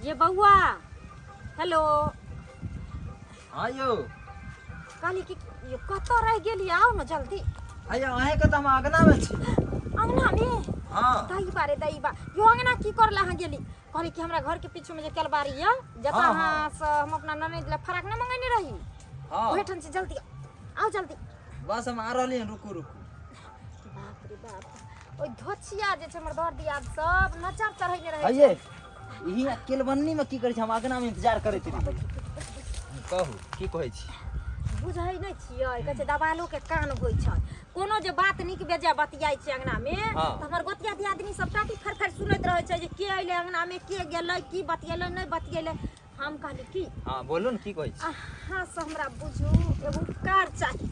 ये बौआ हेलो। हाँ यौ। कहली कि यो कतऽ रहि गेली, आउ ने जल्दी। अय्या अहें के तऽ हम अगना में छी। अंगना में? हाँ। दही बारे दही बा यो अंगना की करला अहाँ गेली? कहली कि हमरा घर के पीछू में जे केलबारी यऽ जतऽ हाँ, अहाँ से हम अपना ननैद लए फराक नहि मंगेने रही, हाँ, ओहेठाम छी, जल्दी आउ जल्दी। बस हम आ रहली हन, रुकू रुकू। बाप रे बाप, ओहि धोछिया जे छै हमर दर दियाद सब नजर चढ़ेने रहै। हइये इही अकेलबन्नी में की करै छी? हम अगना में इंतजार करैत रही। कहू की कहै छी? बुझै नहि छियै, कहै छै दबालो के कान होइ छै। कोनो जे बात नीक बेजाय बतियाइ छै अंगना में, हाँ। तऽ हमर गोतिया दियादनी सब टाटी फर फर सुनैत रहै छै जे के अइलै अंगना में, के गेलै, की बतियेलै नहि बतियेलै। हम कहली की, हाँ बोलू ने की कहै छी? अहाँ से हमरा बुझू एगो उपकार चाही,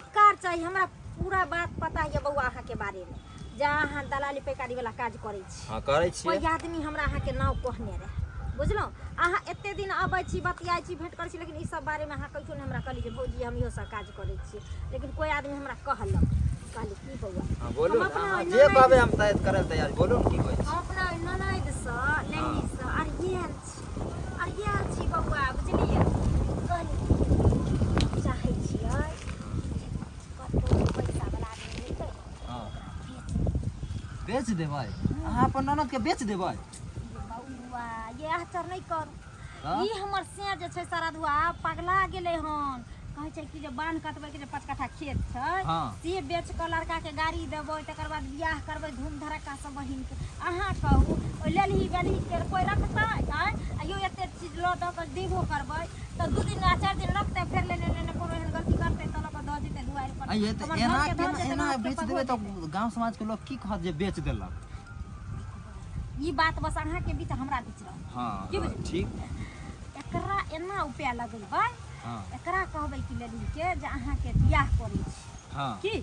उपकार चाही। हमरा पूरा बात पता यऽ बौआ अहाँके बारेमे, जे अहाँ दलाली पैकारी वाला काज करै छी। हाँ करै छियै। कोइ आदमी हमरा अहाँके नाव कहने रहए, बुझलहुँ? अहाँ एते दिन अबै छी, बतियाइ छी, भेँट करै छी, लेकिन ई सब बारेमे अहाँ कहियो नहि हमरा कहली जे भौजी हम इहो सब काज करै छी। लेकिन कोइ आदमी हमरा कहलक। कहली की बौआ, हाँ बोलू हम ने, अपना अहाँ ओहि जे ननैद- कहबै हम तय करै लए तैयार, बोलू ने की कहै छी? हम अपना ओहि ननैदसँ नैनीसँ अरियाल छी, अरियाल छी बौआ, बुझलियै? कहली की चाहै छियै जे कतहु पैसा वाला आदमी मिलतै, हाँ। ओकरा बेच। बेच देबै? अहाँ अपन ननद के बेच देबै? बौआ ये आश्चर्य नहि करू। तऽ? ई हमर से जे छै सरधुआ पगला गेलै हन। कहै छै कि जे बान्ह कटबै के जे 5 कट्ठा खेत छै, हाँ। से बेच कऽ लड़का के गाड़ी देबै, तकर बाद बियाह करबै धूम धड़क्का से बहिन के। अहाँ कहू ओहि लेलही बेलही के कोइ रखतै? आँय आ यौ एते चीज लऽ दऽ कऽ देबो करबै तऽ 2 दिन आ 4 दिन रखतै, फेर लेने लेने कोनो एहन गलती करतै तऽ लऽ कऽ दऽ जेतै दुआरि पर। आइये तऽ हमर एना घरके धऽ केना जेतै, एना ननदके बेच पगो देबै तऽ जेतै। गांव समाज के लोग की कहत जे बेच देलक? ई बात बस अहाँके बीच हमरा बीच रहत। हाँ, की हाँ, बुझलियै? ठीक। एकरा एना उपाय लगेबै, हाँ। एकरा कहबै कि लेली के जे अहाँके बियाह करै छी, हाँ। की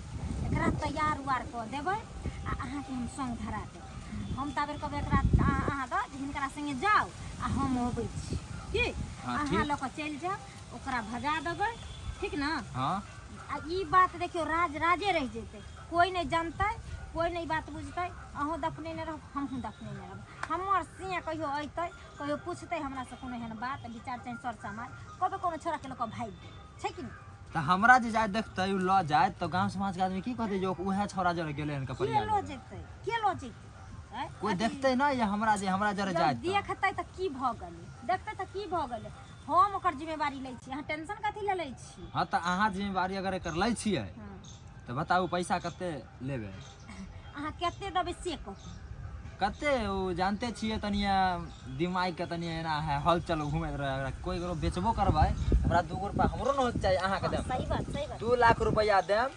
एकरा तैयार उआर कऽ देबै आ अहाँके हम संग धरा देबै। हम ताबेर कहबै एकरा अहाँ दऽ जे हिनकरा संगे जाउ आ हम अबै छी, की हाँ, अहाँ ठीक। लऽ कऽ चलि जाउ, ओकरा भजा देबै, ठीक ने? हाँ। आ ई बात देखियौ राज राजे रहि जेतै, कोइ नहि जानतै, कोइ नहि ई बात बुझतै। अहूँ दफनेने रहब, हमहूँ दफनेने रहब। हमर सिया कहियो अयतै, कहियो पूछतै हमरासँ कोनो एहन बात विचार चाहे सर समाज, कहबै कोनो छोड़ाके लऽ कऽ भागि गेल छै कि नहि? तऽ हमरा जे जाय देखतै ओ लऽ जायत तऽ गाँव समाजके आदमी की कहतै जे उएह छौड़ा जरे गेलै हन के कपड़िया? लऽ जेतै, के लऽ जेतै? आँय? कोइ अथी- देखतै नहि जे हमरा जे हमरा जरे जब जायत तऽ। देखतै तऽ की भऽ गेलै? देखतै तऽ की भऽ गेलै? हम ओकर जिम्मेवारी लै छी, अहाँ टेंशन कथी लए लै छी? हँ तऽ अहाँ जिम्मेवारी अगर एकर लै छियै हँ। तऽ बताउ पैसा कते लेबै? अहाँ कते देबै से कहू। कते ओ जानते छियै, तनिया दिमाग के तनिया एना है, हलचल घुमैत रहे। अगर कोई ककरो बेचबो करबै हमरा 2 रुपया हमरो न होइके चाही अहाँके देम। सही बात, सही बात। 2 लाख रुपया देम,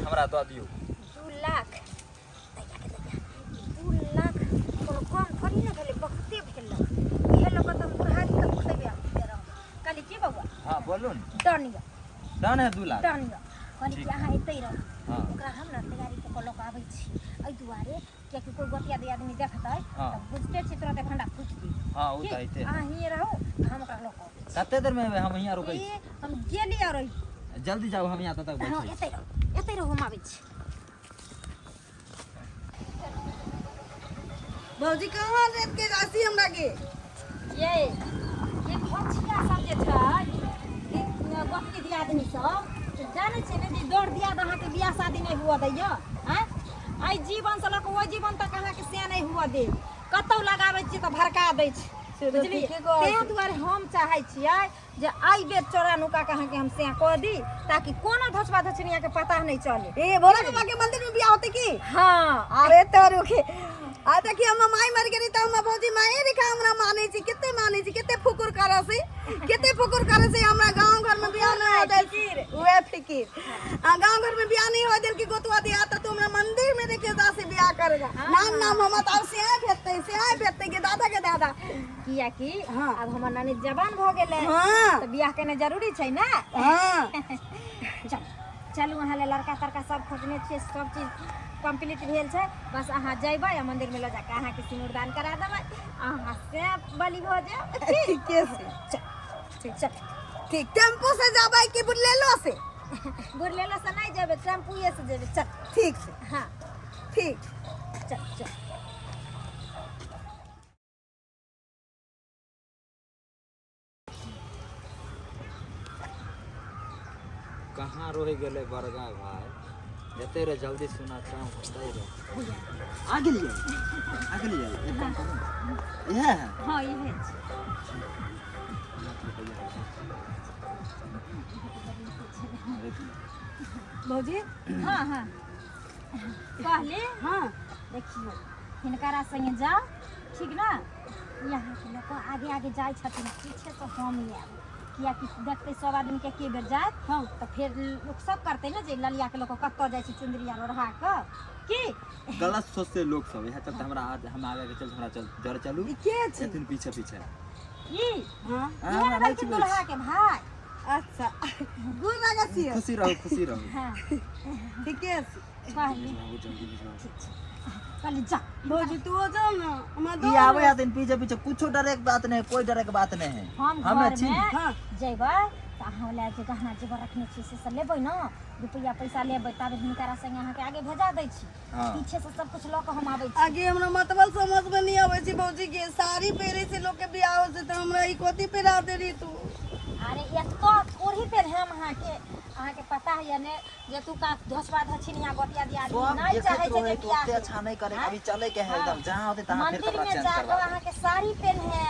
हमरा दऽ दियौ। 2 लाख? दैया के दैया, 2 लाख कोनो कम थोड़ी ने भेलै, बहुते भेलै। इहे लऽ कऽ तऽ हम बुढ़ारी तक खयबे आ पीबे रहबै। कहली की बौआ, हाँ बोलू ने। डन यऽ। डन है 2 लाख? डन यऽ। कहली कि ठीक। अहाँ एतै रहू। हाँ। ओकरा हम ने तैयारी कऽ कऽ लऽ कऽ आबै छी, एहि दुआरे कियाकि कोइ गोतिया दियादनी देखतै हाँ। तऽ बुझते छी तुरंते भंडा फूटि जेतै। हाँ ओ की तऽ होइते। अहाँ हिये रहू, हम ओकरा लऽ कऽ अबै छी। कते देर में एबै? हम हियाँ रुकै छी। ई हम गेली और अइली। जल्दी जाउ, हम यहाँ तब तक हाँ बैठै छी। एतै रहू, एतै रहू, हम आबै छी। भौजी कहाँ रेत के राशि हमरा के? ये घोचिया सब जे छै, ई गोतनी दियादनी सब जानै छियै ने जे दौड़ दियाद अहाँके बियाह शादी नहि हुअ दैया। आँय, एहि जीवन से लऽ कऽ ओहि जीवन तक अहाँके से नहि हुअ देत। कतहु लगाबै छियै तऽ भड़का दै छै, से तऽ बुझलियै? ठीके कहै ताहि छी। दुआरे हम चाहै छियै जे एहि बेर चोरा नुका के अहाँके हम सैं कऽ दी ताकि कोनो धोचबा धोचनिया के पता नहि चले। ए भोला बाबा के मंदिर में बियाह होते की? हाँ। अरे तोरू के आ देखी हम माई मर गेली तऽ हम भौजी माई रेखा हमरा मानै छी, कते मानै छी, कते फुकुर करे से, कते फुकुर करे से। हमरा गांव घर में बियाह नहीं होते उहे फिकिर। आ गांव घर में बियाह नहीं होय देल कि गोतुआ दिया तऽ तू हमरा मंदिर में देखे जा से बियाह करेगा। नाम नाम हम तऽ से भेटतै, से भेटतै के दादा के दादा। कियाकि हाँ। आब हमर नानी जवान भऽ गेलै, हाँ। तऽ बियाह केनाइ जरूरी छै ने? हाँ। चल चलू, अहाँ लए लड़का तड़का सब खोजने छियै, सब चीज कम्प्लीट भेल छै। बस अहाँ जयबै आ मंदिरमे लऽ जाकऽ अहाँके सिन्दूरदान करा देबै, अहाँ से बलि भऽ जायब। ठीके से। चल ठीक, चल ठीक। टेम्पू से जाबै कि बुलेलो से? बुलेलो से नहि जेबै, टेम्पुए से जेबै। चल ठीक से। हाँ ठीक। चल चल। कहाँ रहि गेलै बड़गा भाई? जते रे जल्दी सुना काम होतै रे। आ गेलियै, आ गेलियै। एक काम करू ने, इएह है? हँ, इहे छै। भौजी। हँ हँ, कहली। हाँ। देखियौ, हिनकरा संगे जाउ, ठीक ने? यहाँ लोक आगे आगे जाइ छथिन, पीछे से हम आयब, कियाकि देखतै सब आदमी के एके बेर जायत। हाँ। तऽ फेर लोक सब करतै ने जे ललिया के लोक कतऽ जाइ छै चुंदरिया लोढ़ा कऽ की। गलत सोचते लोग सब, इएह चलते हमरा हम आगे आगे चल, हमरा चल जर चलू। ई के छी? एथिन पीछे पीछे। ई हाँ। इहे हमरा ने नहि भेलखिन चिन्है। दुल्हा के भाय। अच्छा, गोर लागै छियै। खुशी रहू, खुशी रहू। हाँ। ठीके छी। कहली। बहुत जल्दी भिजवाउ। ठीक छै, कहली जा। भौजी, तू जाओ ना, हमरा ई दो। आवे हथिन पीछे पीछे, कुछो डरे के बात नहीं, कोई डरे के बात नहीं है। हम हमे घर छी। में हाँ। जेबै तऽ अहाँ लए जे गहना जेवर रखने छी से सब लेबै ने, रुपैआ पैसा लेबै, तब हिनकरा संगे अहाँके आगे भेजा दै छी। हाँ। पीछे से सब कुछ लऽ कऽ हम आबै छी। आगे हमरा मतलब समझ में नहीं आबै छै भौजी के, साड़ी पहिरे से लोग के बियाह होइ छै, तऽ हमरा ई कथी पहिरा देली तू? अरे, एतऽ थोड़ी पेरहम अहाँके। अहाँके पता है ने जे तू का धोसवा धछिनिया गोतिया दिया सब नहीं देखैत चाहे छै रहै जे तऽ बियाह ओते अच्छा नहीं करे। आँय? अभी चले के है। हाँ। एकदम जहाँ होते तहाँ फिर मंदिर कपड़ा में चेंज जाकर करवा देब। अहाँके साड़ी पेन्हे,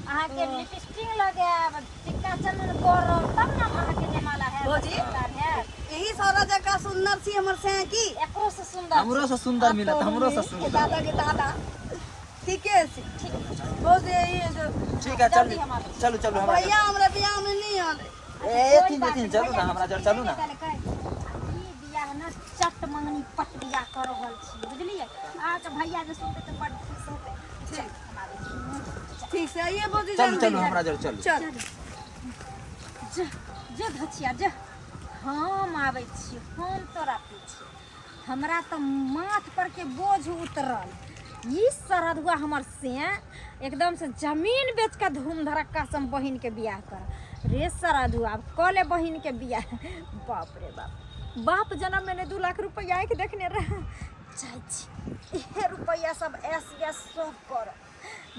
अहाँके लिपस्टिक लगायब, टिक्का चंदन करब, तब ने अहाँके जयमाला है। भौजी? है। यही सारा जगह सुंदर छी हमर से की? एकरो से सुंदर। हमरो से सुंदर मिलत, हमरो से के सुंदर। दादा के दादा, ठीके छै। ठीक। भौजी, यही जो ठीक है, चल। जल्दी हम आबै छी। चलू चलू, हमरा भैया हमरा बियाह में नहीं आले। ए, एथिन एथिन, चलू ना हमरा जर, चलू ना। ई बियाह न चट मंगनी पट बियाह कर रहल छी, बुझलियै? अहाँके भैया जे सुनतै तऽ बड खुश होतै। चल, हम आबै छी। ठीक से आइए भौजी। चलू। जल्दी। चलू हमरा जर, चलू। चल। जा जा धचिया जा, हम आबै छी, हम तोरा पीछे। हमरा तऽ माथ पर के बोझ उतरल। ई सरदुआ हमर से एकदम से जमीन बेच के धूम धड़क्का से हम बहिन के बियाह कर रे। सरदुआ, आब कऽ ले बहिन के बियाह। बाप रे बाप, बाप जन्म में ने 2 लाख रुपया आँखि देखने रहे। चाहै छी इहे रुपया सब ऐस गैस सब कर।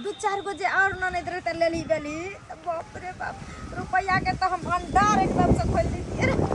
दू चारि गो जे आओर ननैद रहतै लेली बेली, तऽ बाप रे बाप, रुपैआके तऽ हम भंडार एकदम से खोलि दैतियै रे।